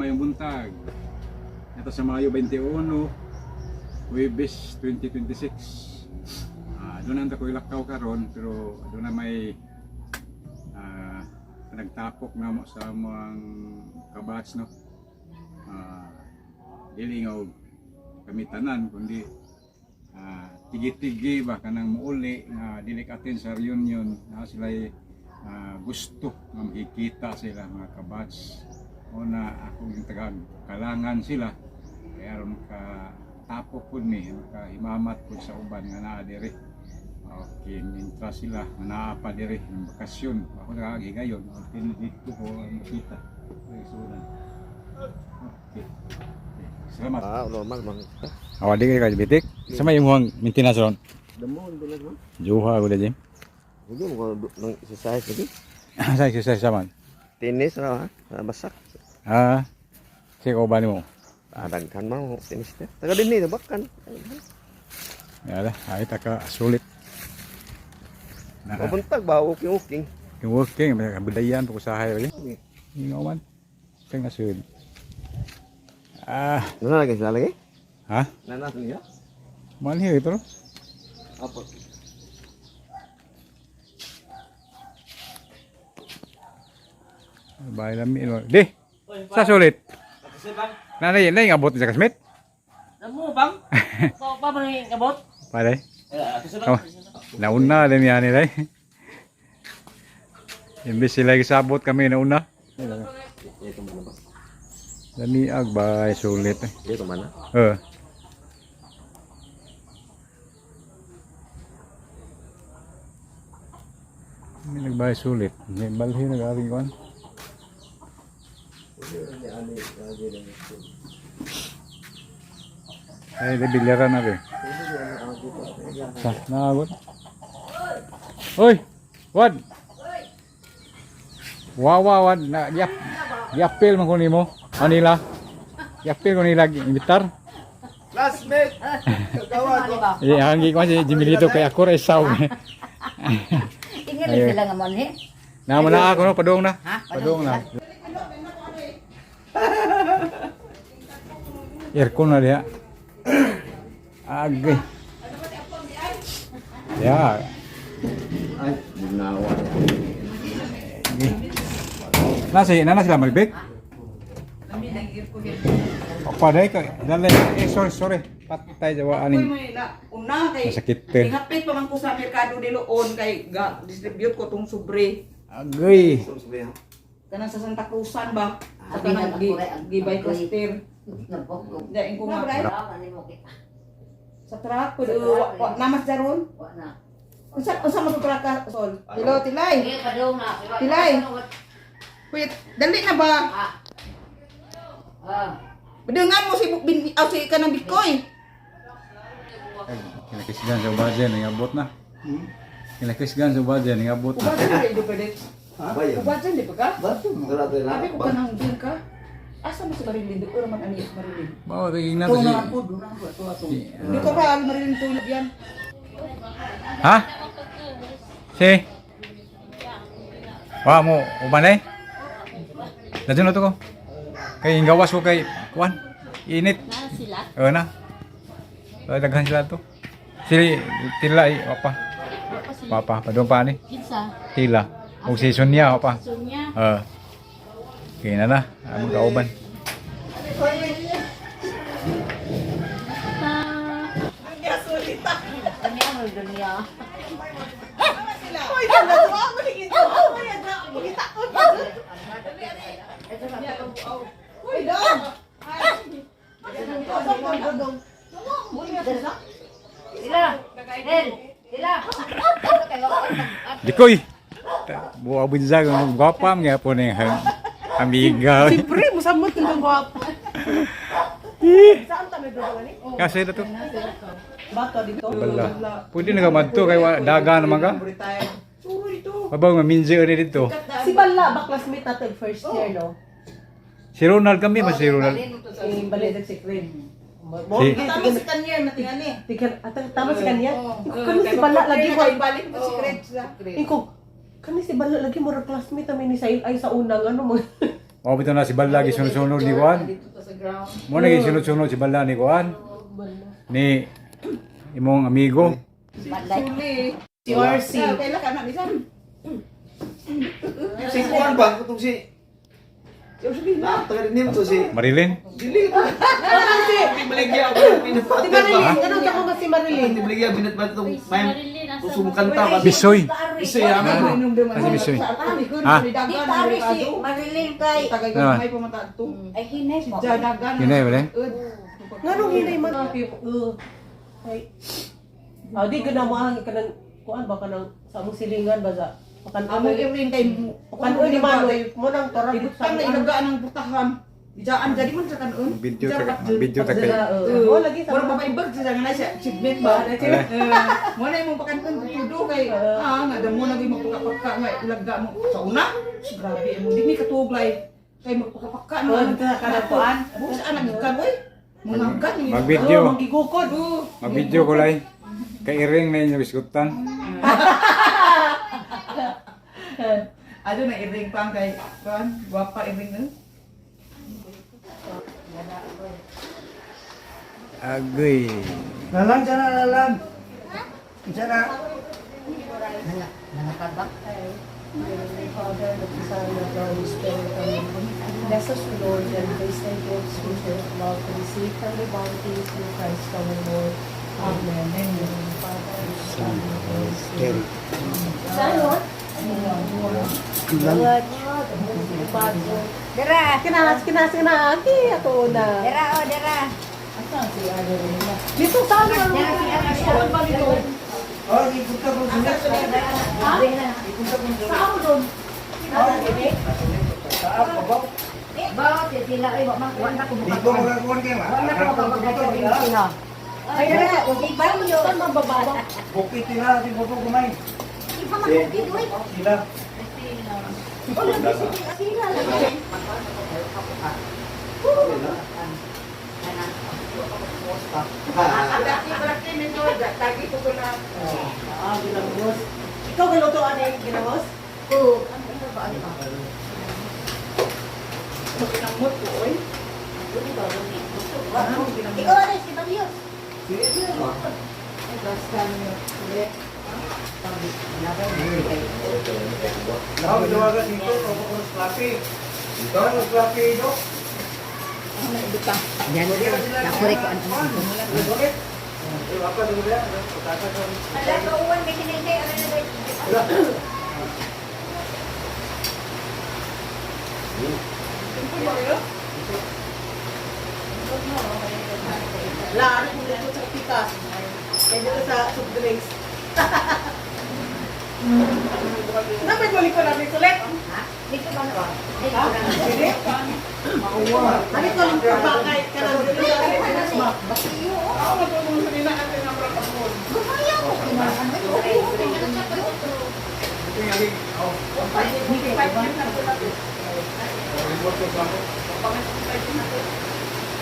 Mayong buntag. Ito sa Mayo 21, Huwebes 2026. Doon ang ko ilakaw karon, pero doon na may nagtapok na mo sa mga kabats, no. Dili nga og kami tanan kundi tigi-tigi ba kanang muuli nga dili ka attend sa reunion na sila, gusto nga makikita sila mga kabats o na ako yung taga kalangan sila, kaya aron maka tapok pud mi, makahimamat pud sa uban nga naa diri. Okay, mintra sila nga naa pa diri ng bakasyon, ako nakagigayon. Okay, dito ko makita. Ay, sunan. Okay. Salamat. Ah, normal man. Awa di ka bitik. Sa may imong maintenance ron. Damo bilang man. Juha ko dyan. Hindi mo ko nang exercise lagi. Sa exercise man. Tennis ra ha, basak. Ah. Sige ko ba nimo? Ah, daghan man mo tennis ta. Taga dinhi bakan. Yala, ay taka sulit. Na, Mabuntag ba okay okay. yung working, may kabudayan pa ko sa lagi. Ingaw man. Kaya nga sud. Ah, Nana lagi sila lagi? Ha? Nana niya. Manhi ito. Apo. Bay lami no. Di. Sa sulit. Nanay, nay ngabot sa kasmit. Namo bang? Sa pa man yung abot? Pare. Eh, kasi Oh. Nauna din yan nila. Imbis sila gisabot, kami nauna. Ito man ba? Lamiag bay sulit eh. Ito man. Eh. May nagbay sulit. May balhi nag-ari kuan. Ay, di bilyaran na rin. Sa, naagot. Hoy! Wad! Wawa, wad. Na, yap, yapil man ko nimo. Anila. Yapil ko nila, imitar. Classmate. Kagawa ko. Eh, hangi ko si Jimilito kay ako ra isaw. Tingnan sila nga manhi. Namo na ako no, padung na. Ha? Padung na. Aircon na diha. Agay. Ya. Ay, ginawa. Nasa na sila malibik? Paday ka. Dali. Eh, sorry, sorry. Patay jawa aning. Uy, may na, una kay Masakit din. Hingapit pa man ko sa merkado ni Loon kay ga distribute ko tong sobre. Agay. Kanang sa Santa Cruzan ba? Sa Abi kanang na gi, ako, ay, gibay agoy. cluster. Nabok ko. Daing ko nga Ano mo kita? sa truck ko wa, wa, namas daron. Wa na. Unsa unsa mo truck ka sol? Hello, Tilay. Sige, padung na. Tilay. Wait, dali na ba? Ah. Ah. Dungan mo si bin aw si kanang Bitcoin. Kinakisgan sa ubajen, nangabot na. Kinakisgan sa ubajen, nangabot na. Ubajan di ba pwede? Ubajan di ba ka? Bato. Dara dara. Sabi ko kanang din ka. Asa mo si Marilyn? Di ko raman ani si Marilyn. Bawa tingnan to si. Di ko ka Marilyn tulog yan. Ha? Si? Wa mo uban eh? Dadyo na to ko. Kay gawas ko kay kuan. Init. Na sila. Oo na. Ay, daghan sila to. Si Tila eh, wapa. Wapa, padung pa ni. Kinsa? Tila. Og si Sonia wapa. Sonya. Okay na na. Among kauban. Kami ang dunya. Uy, dong. Sila. Del. Sila. Dikoy. Buwa bunza ko gwapa mga po ning amiga. Siyempre, musamot kang gwapo. Saan ta may dulo ni? Kasi na to. Bato dito. Bala. Pwede na ka madto kay daga naman ka. Suro dito. Mabaw nga minjo ni dito. Si Bala ba classmate natin first year, no? Si Ronald kami ba si Ronald? Si Bala si Kren. Si Tama si kanya matingani. Tingnan, tama si kanya. Kani si Bala lagi mo. Balik mo si Kren. Iko, kani si Bala lagi mo classmate kami ni Sail ay sa unang ano mo. Mao bitaw na si Bala gisunod-sunod ni Juan. Dito sa ground. Mo na gisunod-sunod si Bala ni Juan. Ni imong amigo. Suli. Si RC. Kaila ka na bisan. Si Juan ba? Kutong si... Si Ursulina. Na, taga rin to si... Marilyn. Dili. Si Baligya ako si Marilyn. Anong ako ba si Marilyn? Baligya binatbat itong may sumukanta ba? Bisoy. Bisoy ah. Kasi Bisoy. Ha? Di pare si Marilyn kay Tagay Ano? may pumunta to. ay hinay mo. Janagan. Hinay ba, eh? Nganong hinay man? Ay. Ah, di gana mo ang kanang kuan ba kanang sa among silingan ba sa Amo pakan-oy. iring kay Pakan-oy ni Manoy mo nang torag sa Ibutang na ilagaan ang putahan. Ijaan jadi man sa kanon. Video ta video ta kay. Oh, lagi sa Wala pa paibag sa nga na siya shipment ba? Mo na imong pakanton tudo kay ah nga damo na gyud magpakapaka nga ilagga mo sa una. Grabe mo di mi katuglay kay magpakapaka Oh, na. dito sa kanang kuan. Busa anak gikan oy. Mangagkan ni. Mag-video. Oh, manggigukod. Mag-video ko lay. Kay iring na inyong isgutan. Ado na iring pang kay kuan, gwapa iring na. Agoy. Lalang dyan na, lalang. Dyan na. Nangatabak. Father, the Son, and the Holy Spirit. Amen. Bless us, O Lord, and grace and gifts which are about to receive from the bounty through Christ our Lord. Amen. Amen. Father, the Son, and the Holy Spirit. Saan, Lord? Dira. Kinalas, kinalas, kinalas. Ako na. Dira oh, dira. Dito saan? Dira si Ana siya. Oh, ipunta ko sila. Saan mo doon? Sa abaw. Ba, sila ay wa man wa na ko Di ko magakuhan kayo, Wa na ko ma. Ay, dira, di ba yo? Saan mababa? Bukit nila, di mo kumay. Di pa makukid oy. Sila. Sila lang. Dati baraki nito, tagi ko ko na. Ah, ginamos. Ikaw galuto ano yung ginamos? Oo. Pinamot ko oy. Ikaw ano si Mario? Ako, duwaga dito, ako ko sa klapi. Ito, sa klapi, do. Yan. Nakuri ko ano. Ulit. Eh, apa dulu ya? Ala kauwan may kinay ano na Laro ko dito sa pitas. Kaya dito sa soft drinks. Dapat balik ko namin ulit. Ha? Dito ba na? Ha? Pwede? Ano ko lang bakay ka lang dito sa soft drinks ba? Ako matulong sa nila ate na prakapon.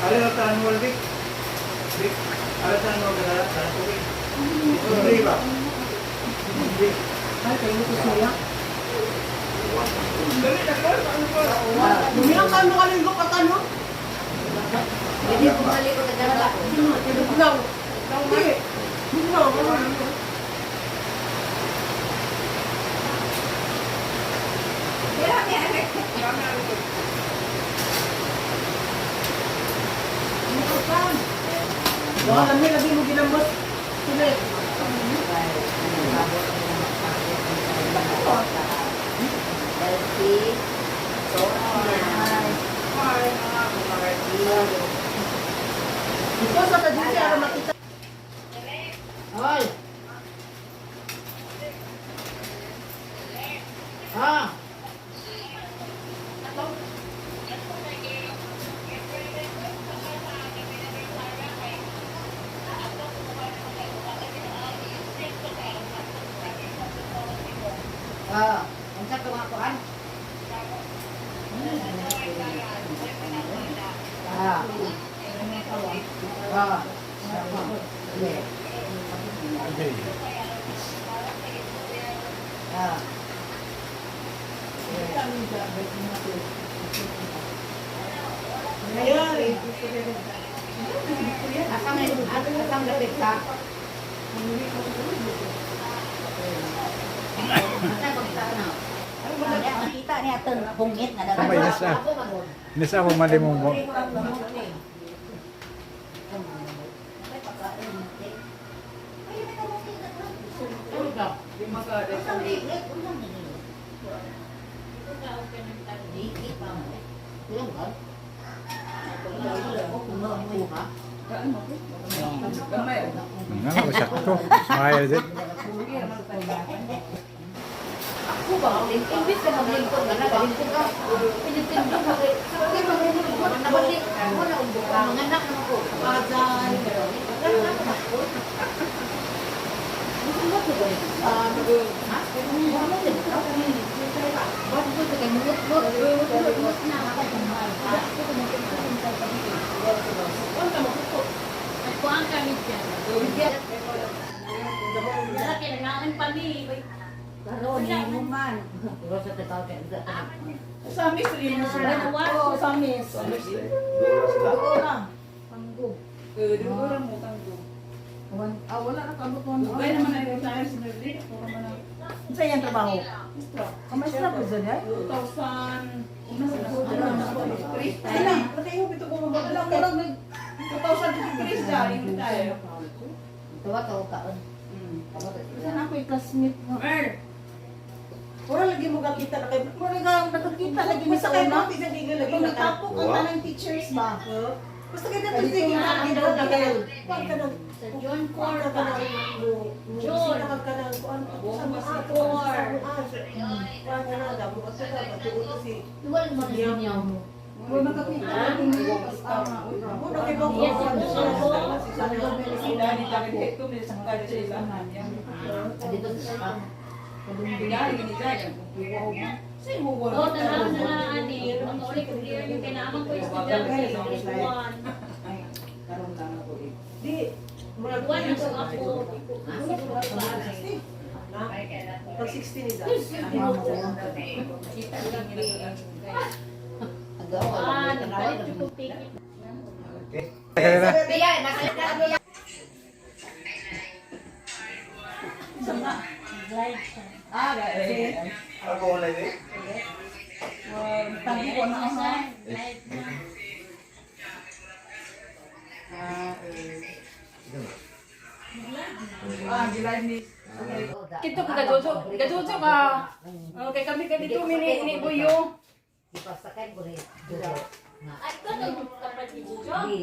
Are na ta annual week. Week. Are ta annual ka na. Libre ba? Libre. Ay, kayo ko siya. Bumilang ka ano ka ka kano? Hindi ko mali ko nagdala ko. Bugnaw. Hindi. Bugnaw. Wala lami lagi mo ginamos. Sulit. Healthy. So, Ito sa kadisi ara makita. Hoy. Ah. Ah, unsa to nga kuan? Ah. Ah. Yeah. Ah. Asang lapit ka? Makita niya itong bungit na Sama, yes, ah. Nisa mo mali mo mo. Lima ka dahil. Gamay. Nga, sakto. Smile din. Ako ba? Imbis ka maglingkod ka na, maglingkod ka. Pinitindog ka. Hindi maglingkod. Nabalik. Wala ubo ka. Mga anak naman ko. Bagay. Nagkuhan kami dyan. Wala, kailangan pa ni. Sa amis, rin mo sila. Oo, sa miss. Sa amis eh. Doon sila. Oo na. Eh, di ba mo tanggo. Ah, wala na kamot mo. Dugay naman na retire si Merlin. Ako naman na Sa iyang trabaho? Maestra po dyan, eh? 2000. Una sa 2023. Ay lang, patay mo pito ko Wala ko lang nag 2023 siya, yung retire. Tuwa ka o kaon. Saan ako yung classmate mo? Mer! Wala lagi mo kakita na kay Mura nga nakakita lagi mo sa una. Kung nagtapok ang tanang teachers ba? Basta kay dato sige na Sa John Cor pa. John. Duwal mo na niya mo. Wala nakakita lagi mo. Tama. Yes, ito ako. Sila ni David Hector, may isang kali siya sa niya. Dito sa Bingali ni Jai. Sa'yo mo wala. Oo, tanaw na lang, ani. Ang uli ko clear yung kailangan ko estudyante sa grade 1. Ay, karoon lang ako eh. One na to ako. Siguro pa. Pag 16 is Kita gabi. Ah, nagpalit yung ticket. Okay. Kaya na. Biya, nasa Ah, eh. Ako wala eh. Tagi ko na ako. Ah, eh. Ah, gilay ni. Kito ka gajojo, gajojo ka. Okay, kami ka dito mini ni Buyo. Ipasakay ko rin. Ay, ito na yung kapatid ni Jojo. Di.